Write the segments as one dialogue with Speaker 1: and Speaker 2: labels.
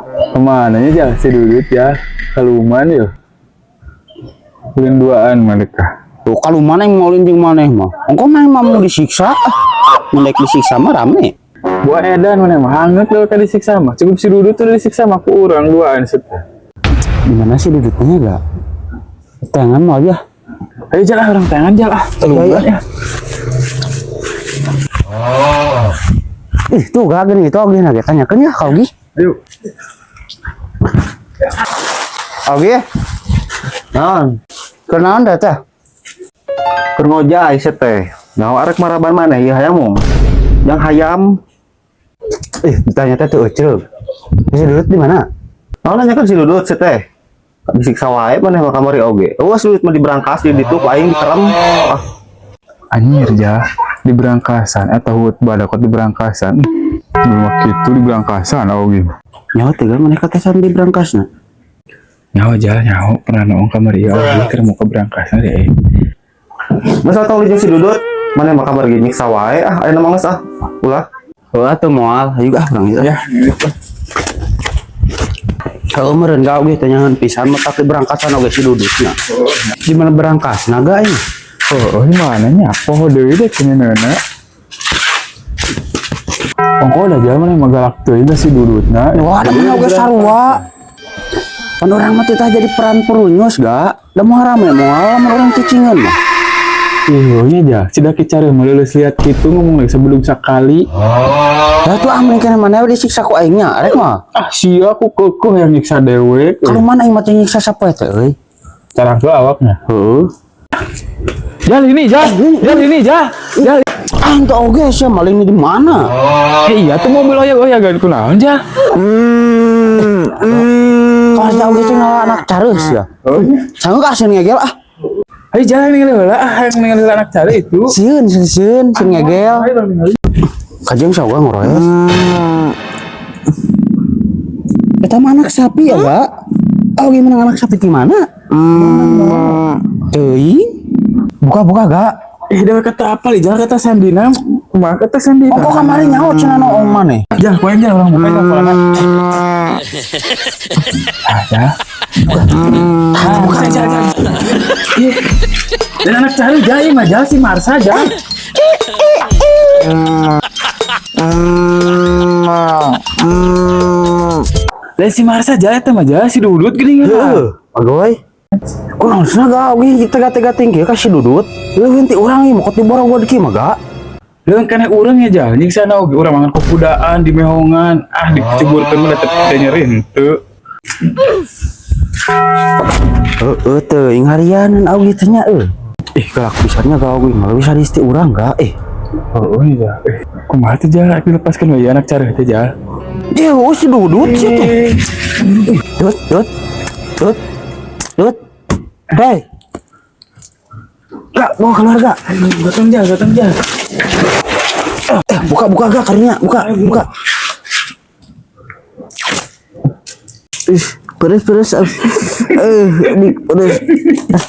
Speaker 1: Kemana nya si Dudut ya? Kaluman ya? Ulin duaan mereka.
Speaker 2: Tuh kalau mana yang mau jeung maneh mah. Engko maneh mah mau disiksa. Ah, mun daek disiksa mah rame.
Speaker 1: Buah edan mana mah hangat lo kan disiksa mah. Cukup si Dudut tuh disiksa mah ku urang duaan set.
Speaker 2: Di mana sih Dudutnya gak? Tangan mau aja.
Speaker 1: Ayo jalan orang tangan jalan ah. Kaluman ya.
Speaker 2: Ih, tuh gak gini itu gini lagi tanyakeun ya kau gi.
Speaker 1: Ayo.
Speaker 2: Kau gi.
Speaker 3: Naon?
Speaker 2: Kunaon dah teh?
Speaker 3: Keur ngojay sia teh. Nah, arek maraban maneh ieu hayam mung. Yang hayam.
Speaker 2: Ih, ditanya teh tuh ecreg. Si Dudut di mana?
Speaker 3: Naon nanya kan si Dudut sia teh. Disiksa wae maneh mah kamari oge. Eueuh Dudut mah diberangkas di ditu ku aing dikerem. Ah,
Speaker 1: Anjir jah di berangkasan atau hut badakot di berangkasan. Belum gitu di berangkasan oh gitu.
Speaker 2: Nyawa teh gak maneh katesan di berangkasna.
Speaker 1: Nyawa jalan nyawa pernah noong kamar iya oh keur mau ke berangkasan deh.
Speaker 3: Masa tau jeung si Dudut maneh mah kamari ge nyiksa wae ah ayeuna mah geus ah. Ulah.
Speaker 2: Heuh atuh moal, hayu ah urang ieu.
Speaker 1: Ya, gitu.
Speaker 2: Heuh meureun gak oge tanyahan pisan mah tapi berangkasan oge si Dudutnya. Di mana berangkasna ga ini?
Speaker 1: Oh, oh gimana nya? Poho deui deh kayaknya neuna. Ongko udah jalan mana mah galak teuing si Dudutna.
Speaker 2: Wah, ada mana oge sarua. Pan urang mah teh jadi peran perunyus ga? Da moal rame moal lamun urang cicingeun mah.
Speaker 1: Iya nya jah, si daki cari melulus lihat gitu ngomong lagi sebelum sekali.
Speaker 2: Lah tuh ah mending keneh maneh we disiksa ku aing nya, arek mah.
Speaker 1: Ah sia aku kekeh yang nyiksa dewek.
Speaker 2: Kalau mana aing mah teh nyiksa sapoe teh euy.
Speaker 1: Cara ke awaknya.
Speaker 2: Heuh.
Speaker 1: Jal ini jal, jal ini jal, jal.
Speaker 2: Ah ente oge sia maling di mana?
Speaker 1: Eh iya tuh mobil oyak-oyagan kunaon jal.
Speaker 2: Kalau jauh gitu ngalah anak careuh ya.
Speaker 1: Oh iya.
Speaker 2: Sanggup ah sieun ngegel ah.
Speaker 1: Ayo jalan ningali heula ah hayang ningali anak cari itu.
Speaker 2: Sieun sieun sieun sieun ngegel.
Speaker 1: Ayo bang ningali.
Speaker 2: Kajeng sawa ngoroes. Eta mah anak sapi ya, Pak? Oh, gimana anak sapi di mana? Teuing. Buka-buka gak?
Speaker 1: Eh dah kata apa li jalan kata Sandina, kumaha kata Sandina.
Speaker 2: Oh, kok kamari nyaho cenah noong maneh?
Speaker 1: Jal, poe jal urang buka jal polana. Ah, jal. Ah, buka jal jal. Ih. Dan anak cari jal ieu mah jal si Marsa jal. Dan si Marsa jal eta mah jal si Dudut geuning.
Speaker 2: Heuh, agoy. Kunaon cenah ga oge tega-tega tinggi ka si Dudut. Leuweung ti urang ieu mah kot diborogod kieu mah ga.
Speaker 1: Leuweung keneh urang ya jal, nyiksana oge urang mangan kukudaan di mehongan, ah diceburkeun mah tetep teu nyeri henteu.
Speaker 2: Heeh teuing harianan oge teh nya euy. Ih, galak pisan nya ga oge mah leuwih sadis ti urang ga eh.
Speaker 1: Heeh nya jal. Eh, kumaha teh jal dilepaskeun we anak careuh teh jal.
Speaker 2: Ih, oh, si Dudut sih teh. Ih, Dut, Dut. Dut. Dut. Hei. Gak, bawa keluar gak?
Speaker 1: Gotong jal, gotong jal.
Speaker 2: Eh, buka, buka gak karinya, buka, buka. Ih, pedes, pedes. Eh, ini pedes.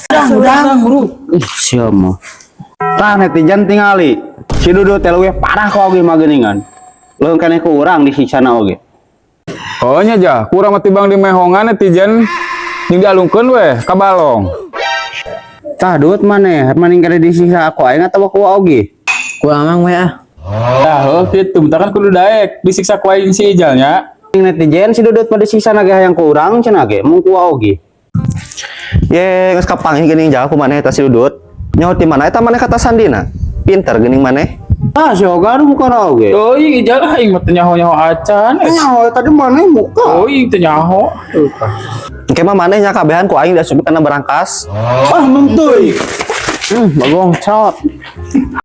Speaker 2: Udang, udang. Ih, siapa? Tah netizen tingali. Si Dudut teh leuwih parah ku oge mah geuningan. Leuweung keneh ku urang disiksana oge.
Speaker 1: Oh nya jah, kurang mah tibang di mehongan netizen jeung dialungkeun weh ka balong.
Speaker 2: Tah Dut maneh, maning keneh disiksa aku aing atawa ku oge?
Speaker 4: Ku amang we ah.
Speaker 1: Tah heuh kitu, bentar kan kudu daek disiksa ku aing si Ijal nya.
Speaker 2: Netizen si Dudut mah disiksa ge hayang ku urang cenah ge, mung ku oge.
Speaker 3: Ye, geus kapanggih geuning jal ku maneh eta si Dudut. Nyaho ti mana eta maneh kata Sandina? Pinter geuning maneh.
Speaker 2: Ah, si Oga nu bukan oge.
Speaker 1: Teuing Ijal ah aing mah teu nyaho-nyaho acan.
Speaker 2: Nyaho tadi maneh muka.
Speaker 1: Teuing teu nyaho.
Speaker 3: Engke mah maneh nya kabehan ku aing diasup kana berangkas.
Speaker 2: Ah, menteuy. Bagong cot.